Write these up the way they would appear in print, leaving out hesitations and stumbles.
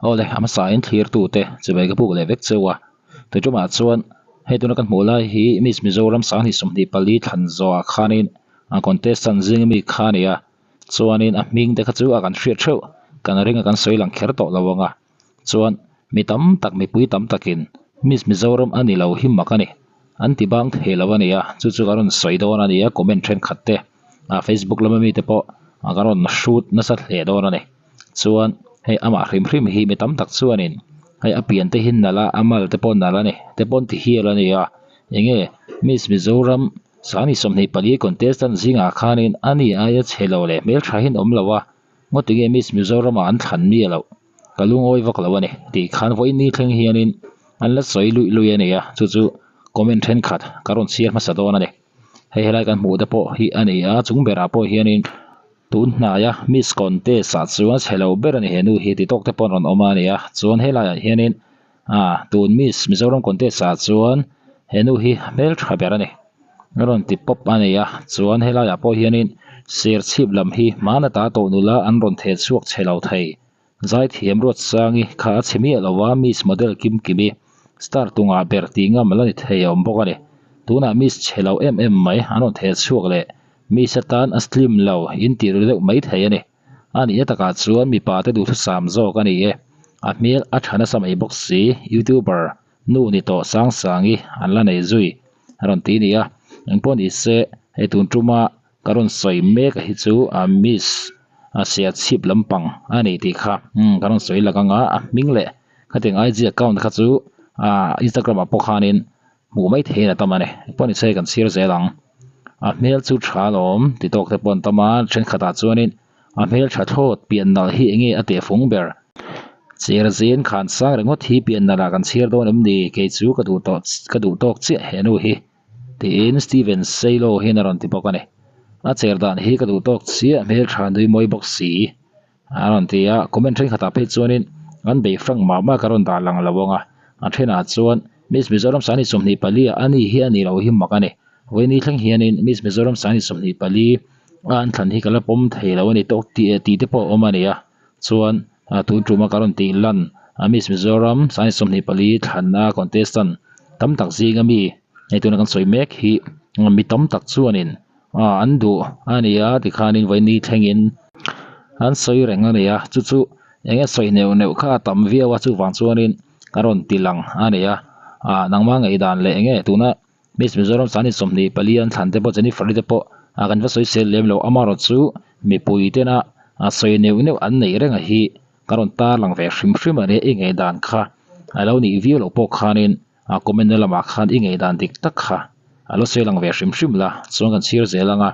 Awle a hmasa in thlir tute chibai ka buk leh vek cheu a tuitumah chuan hei tuna kan hmuh lai hi Miss Mizoram sanghnih 24 thlan zawhah khanin a contestant zing ami kha a ni a chuanin a hming te kha chu a kan hriat theuh kan ring a kan sawi lang kher tawh lo ang a chuan mi tam tak mipui tam takin Miss Mizoram a ni lo hi mak a ni an ti bang thei lo a ni a chu chu ka rawn sawi dawn a ni a comment thenkhat te ah Facebook lama mite pawh ka rawn hrut nasa hle dawn a ni. Chuan hei amah hrim hrim hi mi tam tak chuanin hei a pian te hi nalh a a mal te pawh nalh a ni te pawn ti hial a ni a enge Miss Mizoram Sangni 24 contestant zingah khanin a ni aia chhe lo leh hmeltha hi an awm lo a ngawt enge Miss Mizoram ah an thlan miah loh ka lungawi vak lo a ni tih khan vawiin ni thleng hianin an la sawi luih luih a ni a chu chu comment thenkhat ka rawn chhiar hmasa dawn a ni hei helai kan hmuh te pawh hi a ni a chung berah pawh hianin. Tun hnaia Miss Contest ah chuan chhe lo ber a ni he nu hi ti tawk te pawh an rawn awm a ni a chuan helaiah hianin ah tun Miss Mizoram Contest ah chuan he nu hi hmeltha ber a ni a rawn ti pawp a ni a chuan helaiah pawh hianin serchhip lam hi hmana ta tawh nula an rawn theh chhuak chhe lo thei zaithiam Ruatsangi kha a chhe miah lo a Miss Model Kimkimi star tungah ber tih ngam la ni thei a awm bawk a ni tunah Miss chhe lo em em mai an rawn theh chhuak leh. Miss atan a slim lo in tih ru deuh mai thei a ni. A nihna takah chuan mipa te duhthusam zawk a ni e. A hmel a tha nasa mai bawk si, youtuber nu ni tawh sang sangi an la nei zui a rawn ti ni a. Engpawh ni se hei tun tuma ka rawn sawi mek a hi chu a miss a sia chhip lampang a ni tih kha umm ka rawn sawi lak anga a hming leh khatiang IG account kha chu ah Instagram ah pawh khanin Hmuh mai theihin a tam a ni. Pawh ni se kan chhir zel ang. A hmel chu tha alawm ti tawk te pawh an tam a, thenkhatah chuanin a hmel tha thlawt pian nalh hi enge a tehfung ber. Cher zin khan sang ringawt hi pian nalh ah kan chhir dawn em ni? Kei chu ka duh tawh ka duh tawk chiah he nu hi tiin Steven Sailo hian a rawn ti bawk a ni. A cher dan hi ka duh tawk chiah hmel tha nui mawi bawk si. A rawn ti a, comment thenkhatah phei chuanin an bei hrang mah mah ka rawn dah lang lo ang a, a thenah chuan Miss Mizoram Sani 24 ah a ni hi a ni lo hi mak a ni. Vawiini thleng hianin Miss Mizoram Sani 24 a an thlan hi ka la pawm thei lo a ni tawk tih tih te pawh a awm a ni a, chuan tun tuma ka rawn tih lan Miss Mizoram Sani 24 thlanna contestant tam tak zinga mi hei tuna kan sawi mek hi mi tam tak chuanin ah an duh a ni a tikhanin vawiini thlengin an sawi reng a ni a chu chu eng nge sawi neuh neuh kha a tam viau a chuvang chuanin a rawn ti lang a ni a ah nangma ngaihdan leh eng nge tuna Miss Mizoram Sani 24 an thlan te pawh Jennifer-i te pawh ah kan va sawi sel lem lo amaherawh chu mipui tena ah sawi neuh neuh an neih reng a hi ka rawn tar lang ve hrim hrim a ni a i ngaihdan kha a lo nih viau loh pawh khanin. A comment na lamah khan i ngei dan dik tak kha a lo sawi lang ve hrim hrim la, chuan kan chhir zel ang a.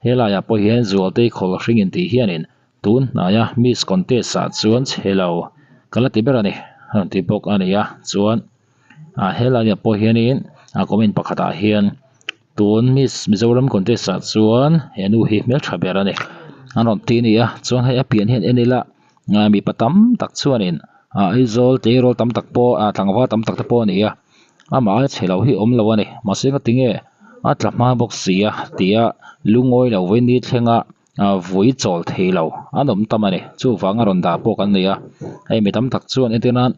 Helaiah pawh hian Zualtei khawl hring in tih hianin tun hnaia Miss Contest ah chuan chhe lo ka la ti ber a ni a rawn ti bawk a ni a. Chuan ah helaiah pawh hianin a comment pakhatah hian tun Miss Mizoram Contest ah chuan he nu hi hmeltha ber a ni a rawn ti a ni a. Chuan hei a pian hian en ila mipa tam tak chuanin ah Aizawl tleirawl tam tak pawh ah tlangval tam tak te pawh a ni a amah aia chhe lo hi a awm lo a ni mahse ka tinge a tla hma bawk si a ti a lungawi lo vawi ni thlenga ah vui chawl thei lo an awm tam a ni chuvang a rawn dah pawh kan nei a hei mi tam tak chuan entir nan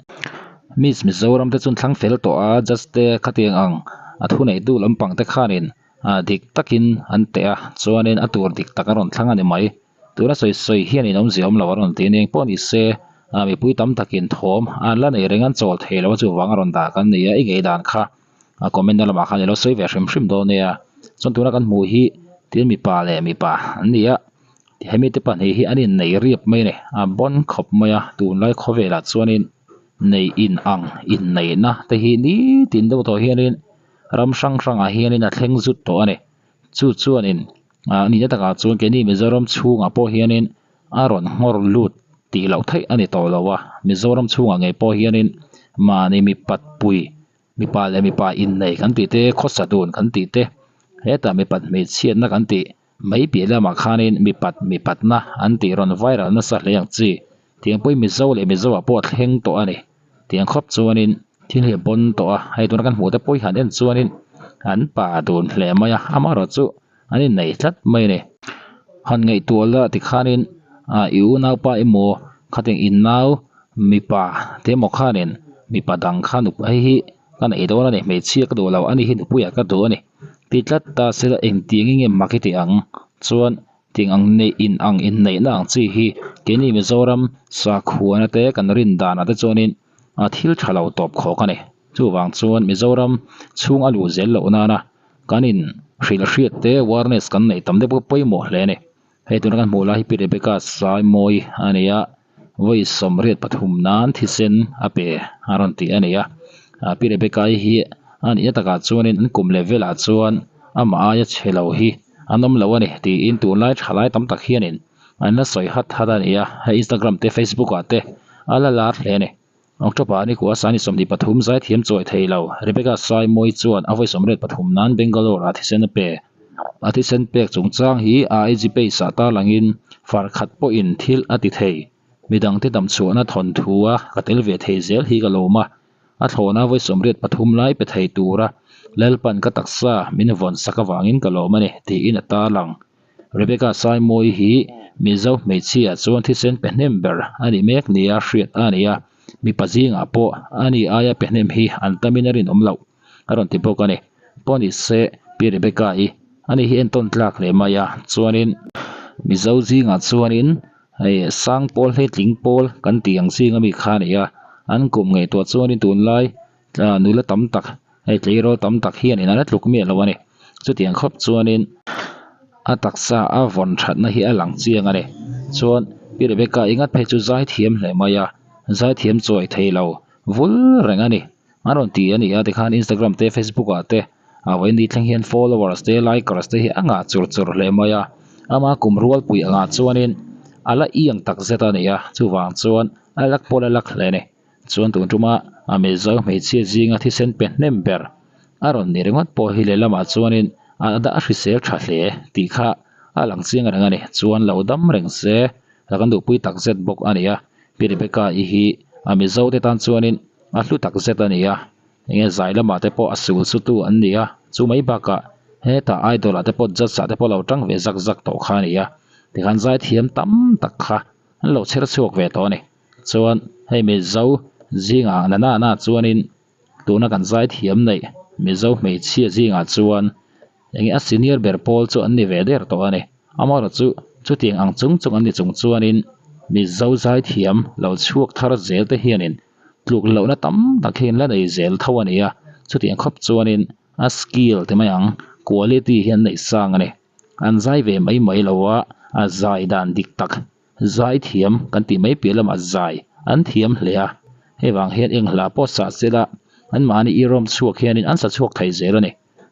Miss Mizoram te chu an thlang fel tawh a judge te khatiang ang a thuneitu lampang te khanin ah dik takin an teh a chuanin a tur dik tak a rawn thlang a ni mai. Tuna sawi sawi hian in awmzia awm lo a rawn ti a ni. Engpawh ni se ah mipui tam takin thawm an la nei reng an chawl thei lo a chuvang a rawn dah kan ni a i ngei dan kha a comment na lamah khan i lo sawi ve hrim hrim dawn nia. Chuan tuna kan hmuh hi tin mipa leh mipa an ni a hemi te pahnih hi an innei riap mai a ni a bawn khawp mai a tunlai khawvelah chuanin nei in ang inneihna te hi nitin deuh tawh hianin ram hrang hrangah hianin a thleng zut tawh a ni. Chu chuanin ah nihna takah chuan keini Mizoram chhungah pawh hianin a rawn nghawr lut tih loh theih a ni tawh lo a, Mizoram chhungah ngei pawh hianin mahni mipat pui mipa leh mipa innei kan tih te khawsa dun kan tih te hetah mipat hmeichhiatna kan tih mai piah lamah khanin mipat mipatna an tih rawn viral nasa hle ang chi tiang pawhin Mizo leh Mizo ah pawh a thleng tawh a ni tiang khawp chuanin thil hi a pawn tawh a hei tuna kan hmuh te pawh hi han en chuanin an pa dun hle mai a amaherawhchu an innei tlat mai a ni han ngaihtuah la tikhanin ah i unaupa emaw khatiang in nau. Mipa te emaw khanin mipa dang kha nup hei hi ka neih dawn a ni hmeichhia ka duh lo ani hi nupuiah ka duh a ni ti tlat ta sela engtiang nge mak i tih ang chuan Ting ang neih in ang inneihna ang chi hi keini Mizoram sakhuana te kan rin danah te chuanin a thil tha lo tawp khawk a ni. Chuvang chuan Mizoram chhung a luh zel loh nana kan in hrilh hriat te awareness kan neih tam deuh pawh pawimawh hle a ni. Hei tuna kan hmuh lai hi Pi Rebecca Saimawi a ni a, vawi 83 nan thisen a pe a rawn tih a ni a. Pi Rebecca-i hi a nihna takah chuanin an kum level ah chuan amah aia chhe lo hi an awm lo a ni tiin tunlai thalai tam tak hianin an la sawi hat hat a ni a, hei Instagram te Facebook ah te a la lar hle a ni. October ni kua Sani 23 zaithiam chawi thei lo Rebecca Saimawi chuan a vawi 83 nan Bangalore ah thisen a pe. A thisen pek chungchang hi a IG page ah tarlangin far khat pawhin thil a ti thei. Midangte damchhuahna thawnthu a ka tel ve thei zel hi ka lawm a. A thlawhna vawi 83 lai pe thei tura Lalpan ka taksa min vawn sak avangin ka lawm a ni, tiin a tarlang. Rebecca Saimawi hi Mizo hmeichhia chuan thisen pe hnem ber a ni mek nia hriat a ni a, mipa zingah pawh a ni aia pe hnem hi an tamin a rinawm loh a rawn ti bawk a ni. Pawh ni se Pi Rebecca-i a ni hi entawn tlak hle mai a, chuanin Mizo zingah chuanin Hei sang pawl hi tling pawl kan tih ang zing ami kha a ni a, an kum ngaihtuah chuanin tunlai nula tam tak hei tleirawl tam tak hian in an la tluk miah lo a ni. Chutiang khawp chuanin a taksa a vawn thatna hi a lang chiang a ni. Chuan Pi Rebecca i ngat phei chu zai thiam hle mai a, zai thiam chawi thei lo vul reng a ni. An rawn ti a ni a tikhan Instagram te Facebook ah te a vawiin ni thleng hian followers te likers te hi a ngah chur chur hle mai a ama kum rualpui angah chuanin a la iang tak zet a ni a chuvang chuan a lak pawh la lak hle a ni chuan tun tuma a Mizo hmeichhia zinga thisen pe hnem ber a rawn ni ringawt pawh hi lehlamah chuanin a dah a hrisel tha hle tih kha a lang chiang reng a ni chuan lo dam reng se la kan duhpui tak zet bawk a ni a Pi Rebecca i hi a Mizo te tan chuanin a hlu tak zet a ni a. Enge zai lamah te pawh a sul su tu an ni a, chu mai bakah hetah idol ah te pawh judge ah te pawh lo tang ve zak zak tawh kha a ni a, tikhan zai thiam tam tak kha an lo chher chhuak ve tawh a ni. Chuan hei Mizo zingah na na na chuanin tuna kan zai thiam neih Mizo hmeichhia zingah chuan enge a senior ber pawl chu an ni ve der tawh a ni. Amaherawhchu chutiang ang chung chung an ni chung chuanin Mizo zai thiam lo chhuak thar zel te hianin Tluk lohna tam tak hian la nei zel tho a ni a, chutiang khawp chuanin a skill ti mai ang, quality hi an neih sang a ni. An zai ve mai mai lo a, a zai dan dik tak, zai thiam kan tih mai piah lamah zai an thiam hle a, hei vang hian eng hla pawh sah sela anmahni irawm chhuak hianin an sa chhuak thei zel a ni.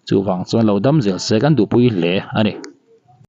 Chuvang chuan lo dam zel se kan duhpui hle a ni.